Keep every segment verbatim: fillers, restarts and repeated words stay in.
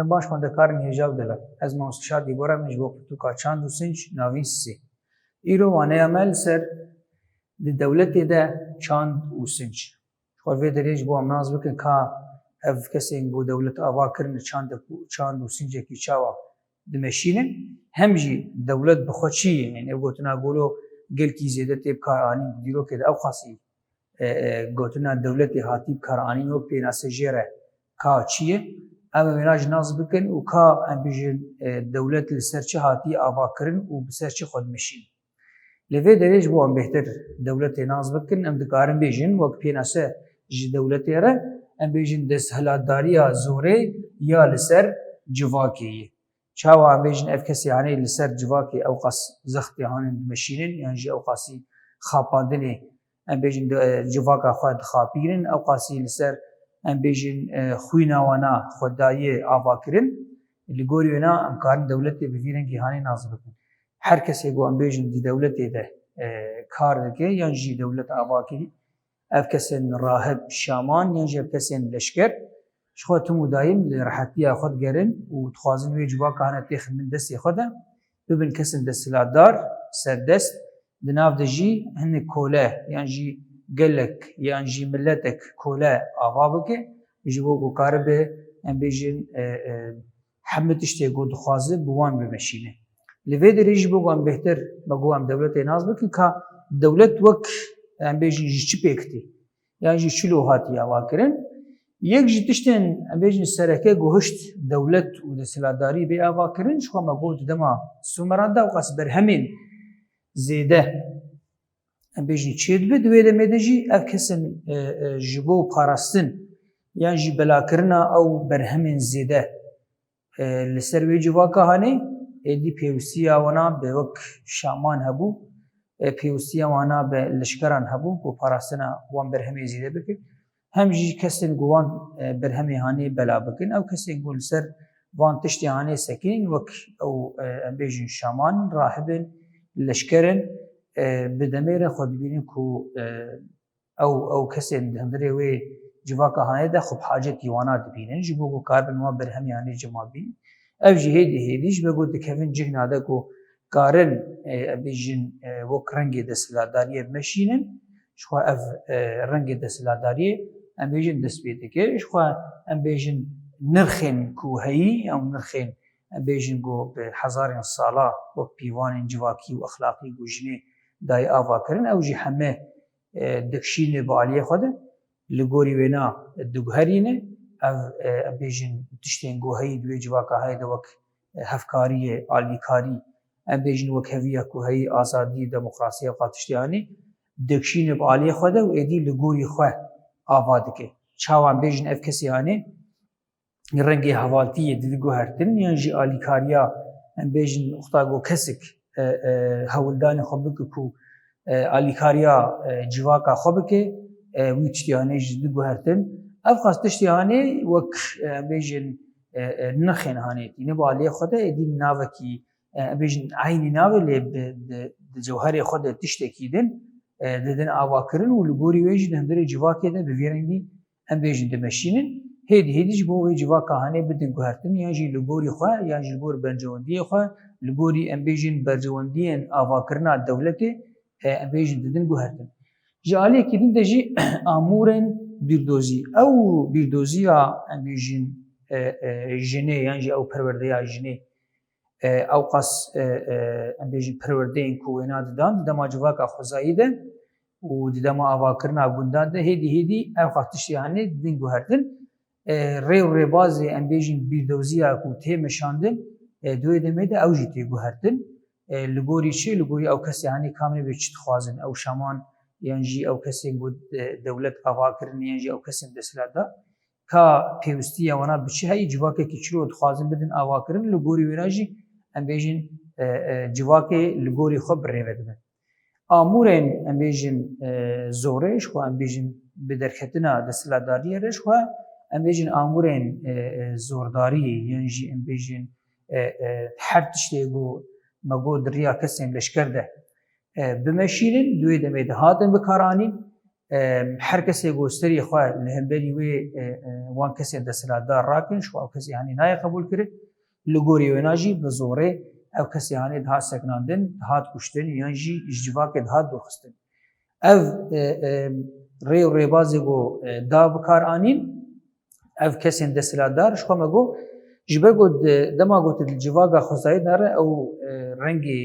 Baş xwendekarên hêja û delal. Ez mamoste Şadî Boran me ji bo pirtûka Çand û Sinc, navîn sê. Îro waneya me li ser di dewletê de çand û sinc. Ji xwe vê derê ji bo em nas bikin ka ev kesên ku dewlet ava kirine çandek û, çand û sincekî çawa dimeşînin, hem jî dewlet bi xwe çi ye? Yanî ev gotina golo gelkî zêde tê bi kar anîn di dîrokê de, ew qasî e, e, gotina dewletê hatî bi kar anîn wek pênase jê re ka çi ye? Em ê wêna jî nas bikin û ka em bêjin, e, dewlet li ser çi hatî avakirin û bi ser çi xwe dimeşîn. Li vê derê ji bo em bêhtir dewletê nas bikin, em dikarin bêjin wek pênase ji dewletê re, em bêjin desthilatdariya zorê ya li ser civakê ye. Çawa em bêjin ev kesê hanê li ser civakê ew qas zextê hanê dimeşînin, yan jî ew qasî xapandinê, em bêjin di, e, civaka xwe dixapînin, ew qasî li ser, em bêjin, e, xwîna wana xwe daye avakirin, li gorî wêna em karin dewletê bi vî rengî hanê nas bikin. Her kesê ku em bêjin di dewletê de, e, kar dike yan jî dewlet ava kirî, ev kesên rahib, şaman yan jî ev kesên leşker ji xwe tim û dayim li rehetiya xwe digerin û dixwazin wê civaka hane têxin bin destê xwe de, bibin kesên desthilatdar, serdest, di nav de jî hinek kole yan jî gelek yan jî miletek kole ava bike, ji bo ku karibe, em bêjin, e, e, hemû tiştê ku dixwaze bi wan bimeşîne. Li vê derê jî bo ku em bêhtir, me got em dewletê nas bikin ka dewlet wek, em bêjin, ji çi pêk tê yan jî çilo hatiye avakirin. Yek ji tiştên, em bêjin, sereke ku hişt dewlet û desthilatdarî bê avakirin, ji xwe me got di dema Sumeran de ew qas berhemên zêde, em bêjin, çêdibe, di wê demê de jî ev kesên, e, e, ji bo parastin yan jî belakirina ew berhemên zêde, e, li ser wê civaka hanê, êdî pêwîstiya wana bi wek şaman hebû, e, pêwîstiya wana bi leşkeran hebû ku parastina wan berhemê zêde bikin. Hem jî kesên ku wan, e, berhemê hanê bela bikin, ew kesên ku li ser van tiştê hanê sekinîn, wek ew, e, em bêjin şaman, rahibin, leşkerin, e, bi demê re xwe dibînin ku, e, ew, ew kesên di hundirê wê civaka hanê de xwe bi hacetî wana dibînin, ji bo ku karibin wan berhemê hanê cima bînin. Ev jî hêdî hêdî ji ber ku dikevin cihna de ku karin, e, em bêjin, e, wek rengê desthilatdariyê bimeşînin, ji xwe ev, e, rengê desthilatdariyê, em bêjin, dest pê dike. Ji xwe, em bêjin, nirxên ku heyî, ew nirxên, em bêjin, ku bi hezarên sala wek pîvanên civakî û exlaqî ku jinê dayê ava kirin, ew jî heme, e, dikşîne bi aliyê xwe de, li gorî wêna diguherîne. Ev, e, em bêjin, tiştên ku heyî di wê civaka heyî de wek, e, hevkariyê, alîkarî, em bêjin wekheviya ku heyî, azadî, demokrasî, ew qas tiştê hanê, dikşîne bi aliyê xwe de û êdî li gorî xwe ava dike. Çawa em bêjin ev kesê hanê rengê hevaltiyê didin guhertin yan jî alîkariya, em bêjin, wexta ku kesek, e, e, hewldanê xwe bike ku, e, alîkariya, e, civaka xwe bike, e, wî tiştê hanê jî didin guhertin. Ev qas tiştê hanê wek, e, em bêjin, e, e, nirxên hanê tîne bi aliyê xwe de, êdî navekî, e, em bêjin, eynî navê, lê bi, bi, di cewherê xwe de tiştekî din, e, didin avakirin û li gorî wê jî di hundirê civakê de bi vî rengî, em bêjin, dimeşînin. Hêdî hêdî ji bo wê civaka hanê bidin guhertin, yan jî li gorî xwe, yan jî li gor bercewendiyê xwe, li gorî, em bêjin, bercewendiyên avakirina dewletê, e, em bêjin, didin guhertin. Ji aliyekî din de jî amûrên bîrdozî. Ew bîrdoziya, em bêjin, e, e, jinê yan jî ew perwerdeya jinê, e, ew qas, e, e, em bêjin, perwerdeyên ku wêna didan di dema civaka xwezayî de û di dema avakirina gundan de, hêdî hêdî ew qas tiştê hanê didin guhertin. E, rê û rêbazê, em bêjin, bîrdoziya ku tê meşandin, e, di wê demê de ew jî tê guhertin. E, li gorî çi? Li gorî ew kesê hanê kamê bê çi dixwazin, ew şaman yan jî ew kesên ku, e, dewlet ava kirin yan jî ew kesên desthilatdar, ka pêwîstiya wana bi çi heyî, civakekî çilo dixwazin bidin avakirin, li gorî wêna jî, em bêjin, e, e, civakê li gorî xwe bi rê ve dibin. Amûrên, em bêjin, e, zorê, ji xwe, em bêjin, bi derketina desthilatdariyê re, ji xwe, em bêjin, amûrên, e, e, zordariyê, yan jî, em bêjin, e, e, her tiştê ku me got di riya kesên leşker de, e, bimeşînin, di wê demê de hatin bikaranîn. Em, her kesê ku serê xwe li hemberî wê, e, e, wan kesên desthilatdar rakin, ji xwe ew kesê hanê nayê qebûl kirin. Li gorî wêna jî bi zorê ew kesê hanê dihat sekinandin, dihat kuştin yan jî ji civakê dihat dûrxistin. Ev, e, e, rê û rêbazê ku, e, da bi kar anîn, ev kesên desthilatdar ji xwe me got, ji ber ku di, dema ku tu di civaka xwezayê de re, ew, e, rengê,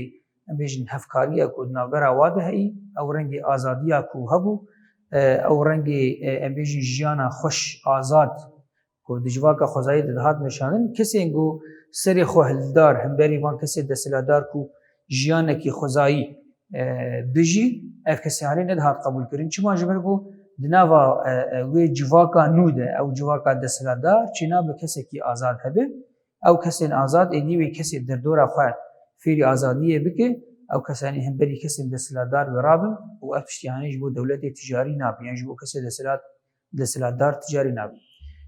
em bêjin, hevkariya ku di navbera wa de heyî, ew rengê azadiya ku hebû, e, ew rengê, e, em bêjin, jiyana xweş, azad ku di civaka xwezayê de dihat meşandin, kesên ku serê xwe hildar hemberî van kesê desthilatdar ku jiyanekî xwezayî, e, bijî, ev kesê hanê nedihat qebûlkirin. Çima? Ji ber ku di nava, e, e, wê civaka nû de, ew civaka desthilatdar, çênabe kesekî azad hebe. Ew kesên azad êdî wê kesê derdora xwe fêrî azadiyê bike, ew kesanî hemberî kesên desthilatdar ve rabin û ev tiştî hanê ji bo dewletê ticarî nabe, yan ji bo kesê desthilat desthilatdar ticarî nabe.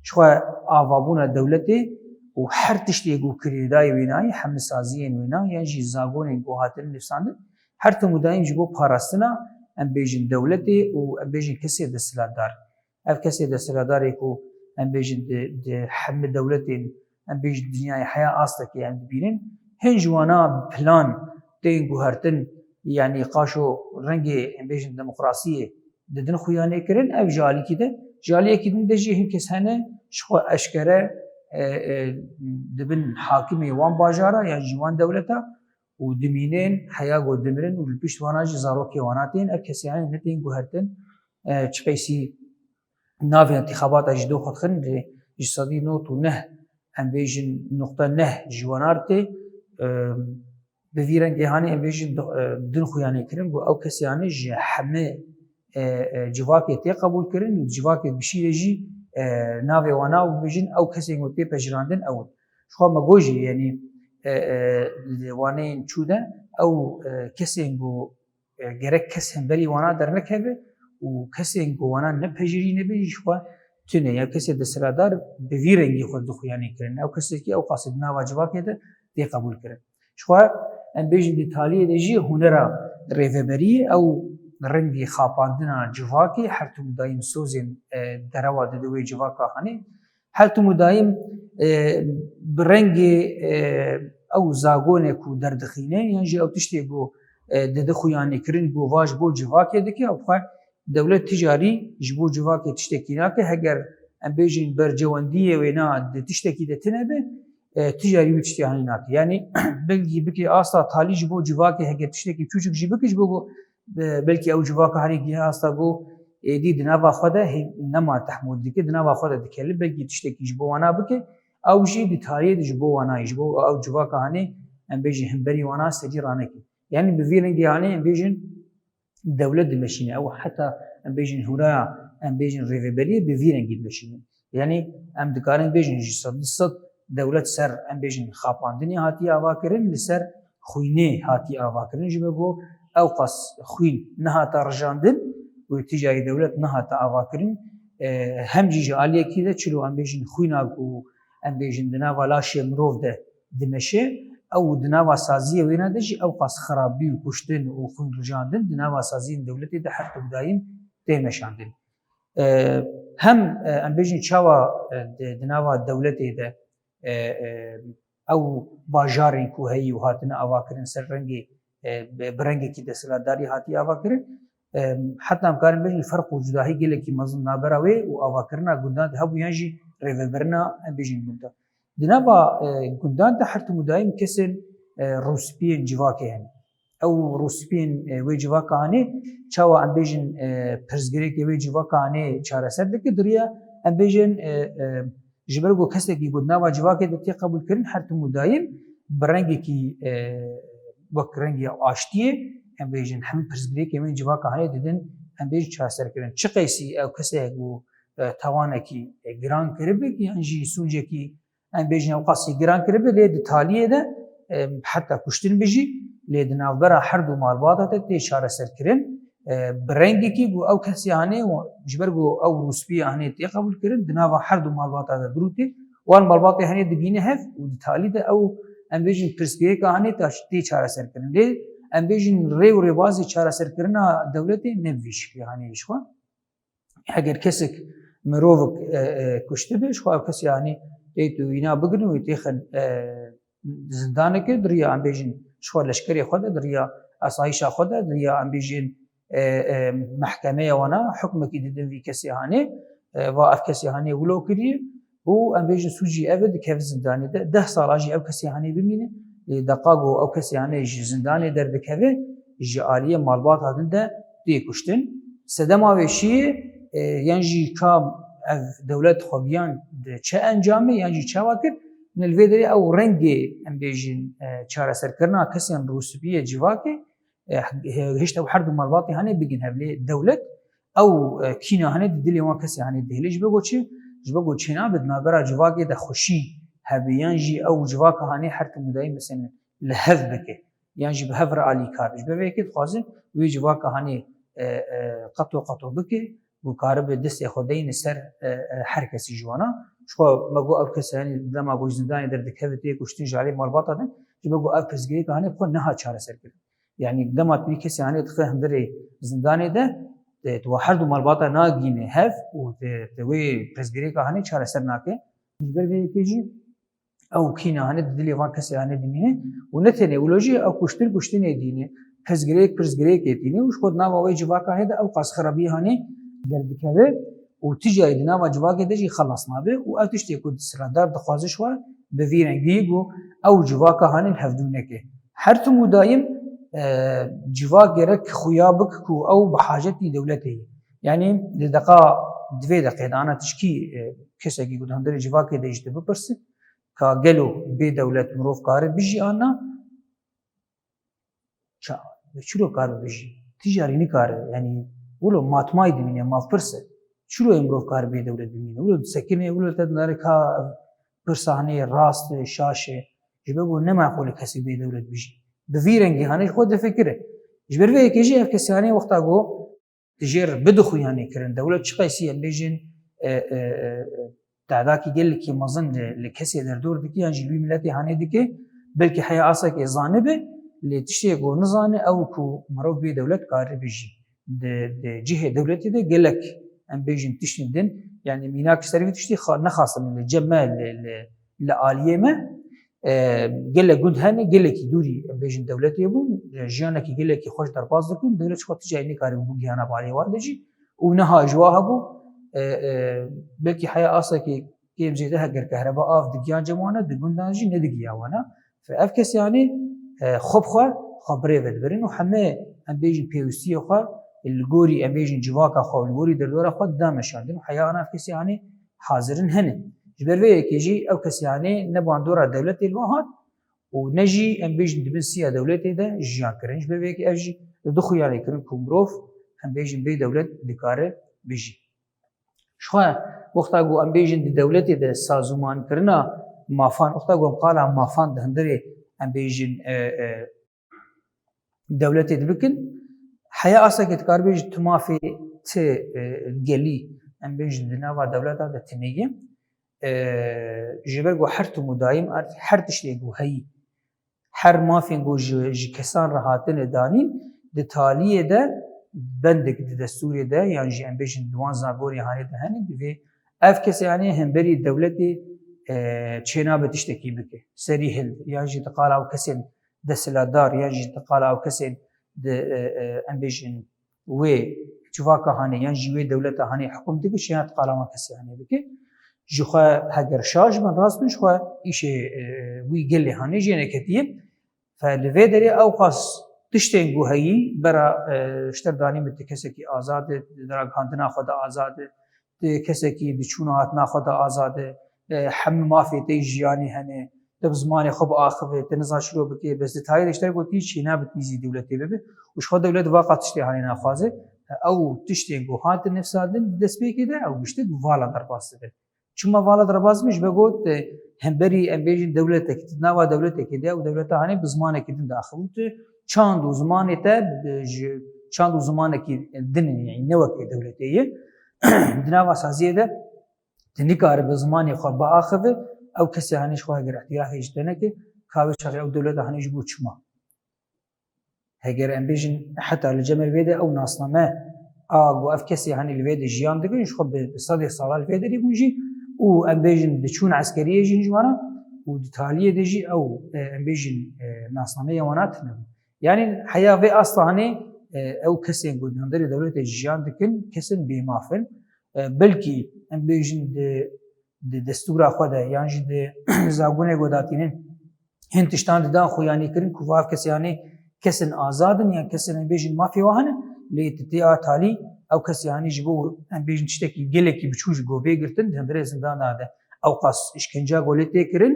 Jixwe avabûna dewletê û her tiştê ku girêdayî wêna ye, hemlisaziyên wêna yan jî zagonên ku hatine nivîsandin, her tim û daîm ji bo parastina, em bêjin, dewletê û, em bêjin, kesê desthilatdar. Ev kesê desthilatdarê ku, em bêjin, di, di hemî dewletên, em bêjin, dinyayê heya astekê em dibînin, hin ji wana plan tên guhertin, yanî qaşo rengê, em bêjin, demokrasiyê didin xuyanê kirin, ev ji alîkî de. Ji aliyekî din de jî hin kes hene, ji xwe eşkere, e, e, dibin hakimê wan bajara yan jî wan dewleta û dimînin, heya ku dimirin û li pişt wana jî zarokê wana tên. Ev kesê hene ne tên guhertin, e, çiqeysî navê întîxabata jî doxwe dixin, lê ji sedî nod û neh, em bêjin, nuqta neh ji wana re tê, e, bi vî rengê hanê em bêjin, do-, e, din xuyanê kirin, ku ew kesê hanê ji hemî, e, e, civakê tê qebûl kirin û civakê gişî de jî, e, navê wana û bibêjin ew kesên ku tê pejirandin ew in. Ji xwe me got jî, yanî, e, e, li waneyên çû de ew, e, kesên ku, e, gerek kes hemberî wana dernekeve û kesên ku wana nepejirî nebin jî ji xwe tune. Ya kesê desthilatdar bi vî rengî xwe dixuyanî kirin. Ew kesekî ew qasî di nava civakê de tê qebûl kirin. Ji xwe em bêjin di taliyê de jî hunera rêveberiyê ew rengê xapandina civakê her tim û dayîm sozên, e, derewa dide wê civaka hanê. Her tim û dayîm, e, bi rengê, e, ew zagonê ku derdixîne yan jî ew tiştê ku, e, dide xuyanîkirin ku va ji bo civakê dike, ew xwe dewlet ticarî ji bo civakê tiştekî nake. Heger em bêjin bercewendiyê wêna di tiştekî de tine be, e, ticarî wî tiştê hanê nake. Yanî belkî bike asta talî ji bo civakê, heger tiştekî çûçik jî bike, ji bo ku, e, belkî ew civaka hanê gihe asta ku êdî di nava xwe de hê nema tehmûl dike, di nava xwe de dikele, belkî tiştekî ji bo wana bike, ew jî di tariyê de ji bo wana ye, ji bo ew civaka hanê, em bêjin, hemberî wana serî raneke. Yanî bi vî rengî hanê em bêjin dewlet dimeşîne. Ew heta em bêjin hûraya, em bêjin rêveberiyê bi vî rengî dimeşîne. Yanî em dikarin bêjin ji sedî sed dewlet ser, em bêjin, xapandinê hatiye avakirin, li ser xwînê hatiye avakirin. Ji ber ku ew qas xwîn nehata rijandin û tîcarî dewlet nehata avakirin. E, hem jî ji aliyekî de çilo, em bêjin, xwîna ku, em bêjin, di nava laşê mirov de dimeşe, ew di nava saziyê wêna de jî ew qas xirabî û kuştin û xwîn rijandin di nava saziyên dewletê de her tim dayîm tê meşandin. E, hem, e, em bêjin çawa, e, di, di nava dewletê de, e, e, ew bajarên ku heyî û hatine avakirin ser rengê, e, bi, bi rengekî desthilatdarî hatiye avakirin. E, heta em karin bêjin ferq û cudahî gelekî mezin navbera wê û avakirina gundan de hebû yan jî rêvebirina, em bêjin, gundan. Di nava, e, gundan de her tim û dayîm kesên, e, rûspiyên civakê hene. Ew rûspiyên, e, wê civaka hanê, çawa em bêjin, e, pirsgirêkê wê civaka hanê çareser dike, diriya em bêjin, e, e, ji ber ku kesekî ku di nava civakê de tê qebûlkirin, her tim û dayîm bi rengekî, e, wek rengê aştiyê, em bêjin, hemî pirsgirêkên wê civaka hanê didin, em bêjin, çareserkirin. Çi qeysî ew kesek û, e, tawanekî, e, giran kiribe yan jî sûcekî, em bêjin, ew qasî giran kiribe, lê di taliyê de, e, heta kuştin bijî, lê di navbera her du malbata de tê çareserkirin, e, bi rengekî ku ew kesê hanê, ji ber ku ew rûspiyê hanê tê qebûlkirin, di nava her du malbata de dirû tê. Wan malbatê hanê digîne hev û di talî de ew, em bêjin, pirsgirêka hanê ta-, tê çareserkirin. Lê em bêjin, rê û rêbazê çareserkirina dewletê ne bi vî şiklê hanê ji xwe. Heger kesek mirovek e, e, kuştibe, ji xwe ev kesê hanê tê tu wîna bigirin û têxin e, zindaneke di riya em bêjin ji xwe leşkerê xwe de, di riya esayîşa xwe de, di riya em bêjin e, e, mehkemeya wana hukmekî didin vî kesê hanê, e, va ev kesê hanê wilo kiriye û em bêjin sûcî ev e dikeve zindanê de. Deh sala jî ev kesê hanê bimîne. Lê deqa ku ew kesê hanê ji zindanê derdikeve, ji aliyê malbata din de tê kuştin. Sedema vê şiyê, e, yan jî ka ev dewlet xwe giyan di çi encamê, yan jî çawa kir, li vê derê ew rengê, em bêjin, e, çareserkirina kesên rûspiyê civakê, e, hişt ew her du malbatê hanê bigin hev. Lê dewlet ew, e, kîna hanê di dilê wan kesê hanê dihêle. Ji bo ku çi? Ji bo ku çênabe di navbera civakê de xweşî hebe, yan jî ew civaka hanê her tim û dayîm, mesela, li hev bike, yan jî bi hev re alîkar be. Ji ber vê yekê dixwazin wê civaka hanê, e, e, qeto qeto bike, ku karibe destê xwe deyne ser, e, e, her kesî ji wana. Ji xwe me got ev kesê hanê dema ku ji zindanê derdikeve tê kuştin ji alî malbata din, ji bo ku ev pirsgirêka hanê bi xwe nehat çareser kirin. Yanî dema tu wî kesê hanê dixe hundirê zindanê de, e, tu wa her du malbata nagîne hev û te, te wê pirsgirêka hanê çareser nake. Ji ber vê yekê jî ew kîna hanê di dilê van kesê hanê dimîne û ne tenê wilo jî ew kuştin kuştinê dîne, pirsgirêk pirsgirêkê tîne û ji xwe di nava wê civaka hê de ew qas xirabiyê hanê derdikeve û tu carî di nava civakê de jî xelas nabe û ev tiştê ku desthilatdar dixwaze ji xwe bi vî rengî ku ew civaka hanê li hevdû neke. Her tim û dayim, e, civak gerek xuya bik ku ew bi hacetî dewletê ye. Yanî di deqa, di vê deqê de ana tişkî, e, kesekî ku di hundirê civakê de jî tu bipirse, ka gelo bê dewlet mirov kare bijî an na? Ça, çilo kare bijî? Ti carî nikare, yanî wilo matmayî dimîne, mafpirs e. Çilo yê mirov kare bê dewlet bimîne? Wilo disekine, wilo te dinare ka pirsa hanê rast e, şaş e. Ji ber ku ne maqûl e kesek bê dewlet bijî. Bi vî rengî hanê ji xwe difikire. Ji ber vê yekê jî ev kesê hanê wexta ku dijêr bidixuyanê kirin. Dewlet çiqasî em bêjin, e, e, e, tadakî gelekî mezin li, li kesê derdor dike yan jî li wî miletê hanê dike, belkî heya asekê zanibe, lê tiştê ku nizane ew ku mirov bê dewlet kare bijî. Di, di cihê dewletê de gelek, em bêjin, tiştên din, yanî mînak ser vî tiştî xa-, nexasim li cem me, li, li, li aliyê me, e, gelek gund hene, gelekî dûrî, em bêjin, dewletê bûn, e, jiyanekî gelekî xweş derbas dikun, dewlet ji xwe ti cayê nikare bû gihana balê wan de jî. Û niha ji wa hebû, e, e, belkî heya asekê kêm zêde heger kehreba av digiyan cem wana, di gundan jî nedigiya wana. Fe ev kesê hanê, e, xwe bi xwe, xwe birêve dibirin û heme, em bêjin, pêwîstiyê xwe li gorî, em bêjin, civaka xwe û li gorî derdora xwe dida meşandin û heya ana ev kesê hanê hazirin hene. Ji ber vê yekê jî ew kesê hanê ne bandora dewletê li wan hat û ne jî, em bêjin, di bin siya dewletê de jiyan kirin. Ji ber vê yekê ev jî li du xuyanê kirin ku mirov, em bêjin, bê dewlet dikare bijî. Ji xwe wexta ku, em bêjin, di dewletê de sazûmankirina mafan, wexta ku em qala mafan di hundirê, em bêjin, e, e, dewletê dibikin, heya asekê dikar bêjî tu mafê ti, e, gelî, em bêjin, di nava dewleta de tune ye. E, ji ber ku her tim û dayim erd, her tiştê ku heyî, her mafên ku ji, ji kesan re hatine danîn, di taliyê de bendek di destûrê de, yan jî, em bêjin, di wan zagorê hanê de hene, divê ev kesê hanê hemberî dewletê, e, çênabe tiştekî bike, serî hilde, yan jî di qala ew kesên desthilatdar, yan jî di qala ew kesên di, e, e, em bêjin, wê civaka hanê yan jî wê dewleta hanê hukûm dike, şêna di qala wan kesê hanê bike. Ji xwe heger şaş bin, rast bin, ji xwe îşê, e, wî gelê hanê jê neketiye. Fe li vê derê ew qas tiştên ku heyî bera, e, ji te danî min, tu kesekî azad e, di ragihandina xwe de azad e, tu kesekî di çûna hatina xwe de azad e, e, hemû mafê te yî jiyanî hene, tu bi zimanê xwe biaxive, tu niza çilo bikê, bes di tayê de ji te gotî çênabe tu nîzî dewletê bibe û ji xwe dewlet va qas tiştê hanê naxwaze. Ew tiştên ku hatin nivsandin di destpêkê de, ew giştik vala derbas dibe. Çima vala derbas dibe? Ji ber got, e, hemberî, em bêjin, dewletek, di nava dewletekê de, ew dewleta hanê bi zimanekî din diaxivin, tu çand û zimanê te, e, ji çand û zimanekî din in, yanî ne wekî dewletê ye. Di nava saziyê de tu nikare bi zimanê xwe biaxive, ew kesê hanê ji xwe heger îtirafê ji te neke, ka wê çaxê ew dewleta hanê ji bo çima? Heger em bêjin heta li cem re vê de ew nasname A ku ev kesê hanê li vê de jiyan dikin, ji xwe bi, bi sedê sala li vê derê bûn jî û em bêjin diçûn eskeriyê jî ji wana û di taliyê de jî ew, e, em bêjin, e, nasnameya wana tune bû. Yanî heya vê asta hanê, e, ew kesên ku di hundirê dewletê jiyan dikin, kesên bêmaf in. E, belkî em bêjin di, di destûra xwe de yan jî di zagonê ku datînin hin tiştan didan xuyanî kirin ku va ev kesê hanê kesên azad in yan kesên em bêjin mafê wan hene, lê di tê a talî ew kesê hanê ji bo em bêjin tiştekî gelekî biçûk ji go bê girtin di hundirê zindan de ew qas îşkenca ku lê tê kirin,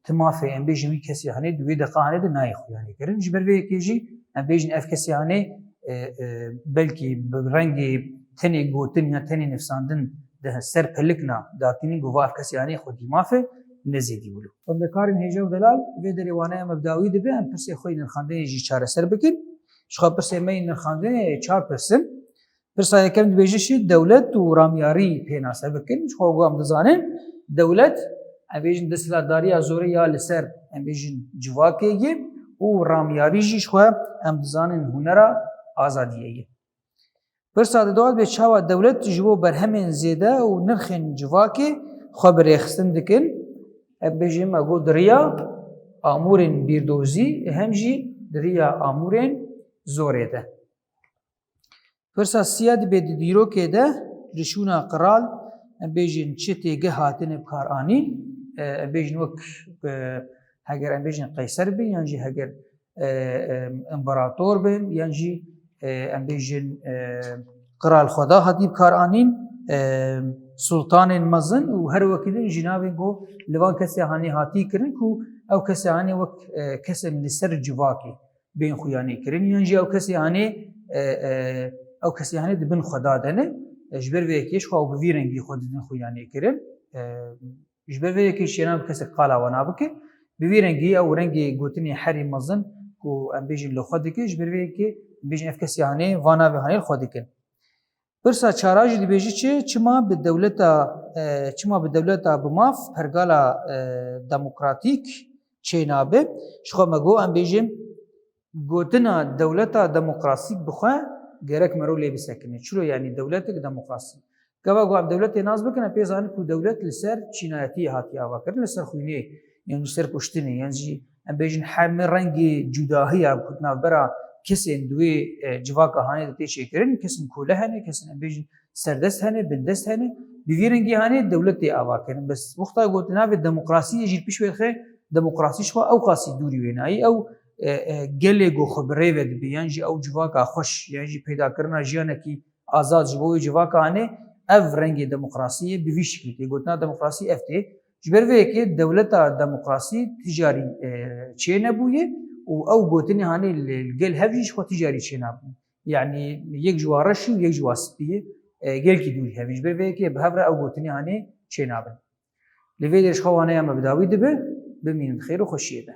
ti mafê em bêjin wî kesê hanê di wê deqa hanê de nayê xuyanî kirin. Ji ber vê yekê jî em bêjin ev kesê hanê, e, e, belkî bi rengê tenê gotin ya tenê nifsandin di ser pelikna datînin ku va ev kesê hanê xwedî maf e, ne zêdî wilo. Xwendekarên hêja û delal, vê derê waneya me bi dawî dibe, em pirsê xwe yê nirxandinê jî çareser bikin. Ji xwe pirsê me yê nirxandinê çar pirs in. Pirsa yekem dibêje jî dewlet û ramyarî pênase bikin. Ji xwe ku em dizanin, dewlet, em bêjin desthilatdariya zorê ya li ser, em bêjin civakê ye û ramyarî jî ji xwe em dizanin hunera azadiyê ye. Pirsa di dawet bê çawa dewlet ji bo berhemên zêde û nirxên civakê xwe bi rêxistin dikin, em bêjin me got di riya amûrên bîrdozî hem jî di riya amûrên zorê de. Pirsa siya dibe di dîrokê de li şûna qral, em bêjin çi têgeh hatine bi kar anîn, e, em bêjin wek, e, heger em bêjin qeyser bin yan jî heger, e, e, împerator bin yan jî, e, em bêjin, e, qral xweda hatî bi kar anîn, e, sultanên mezin û her wekî din jî navên ku li van kesê hanê hatî kirin ku ew kesê hanê wek, e, kesên li ser civakê bên xuyanî kirin, yan jî ew kesê hanê, e, e, ew kesê hanê di bin xweda de ne. E, ji ber vê yekê ji xwe ew bi vî rengî xwe didin xuyanî kirin. E, ji ber vê yekê şêna bi kesek qala wana bike. Bi vî rengî ew rengê gotinê herî mezin ku em bêjin li xwe dike, ji ber vê yekê em bêjin ev kesê hanê va navê hanê li xwe dikin. Pirsa çara jî dibêje çi? Çima bi dewleta, e, çima bi dewleta bi maf pergala, e, demokratîk çênabe? Ji xwe me got, em bêjin, gotina dewleta demokrasîk bi xwe gerek mero lê bisekine. Çilo, yanî dewletek demokrasî. Gava ku em dewletê nas bikin, em pê zanin ku dewlet li ser çînayetiyê hatiye avakirin, li ser xwînê, yan jî ser kuştinê, yan jî em bêjin hemî rengê cudahiya ku di navbera kesên di wê, e, civaka hanê de tê çêkirin, kesên kole hene, kesên em bêjin serdest hene, bindest hene, bi vî rengî hanê dewlet tê avakirin. Bes wexta ku di navê demokrasiyê jî pişt wê dixe, demokrasî ji xwe ew qasî dûrî wê nayî. Ew, e, e, gelê ku xwe bi rê ve dibe, yan jî ew civaka xweş, yan jî peydakirina jiyanekî azad ji bo wê civaka hanê, ev rengê demokrasiyê bi vî şiklî tê. Gotina demokrasî ev tê. Ji ber vê yekê dewleta demokrasî ticarî, e, çê nebûye û ew gotinê hanê li, li gel hev jî ji xwe ticarî çê nabû. Yanî yek ji wa reş û yek ji wa spî ye, e, gelkî dûrî hev in. Ji ber vê yekê bi hev re ew gotinê hanê çê nabin. Li vê derê ji xwe waneya me bi dawî dibe, bimînin di xêr û xweşiyê de.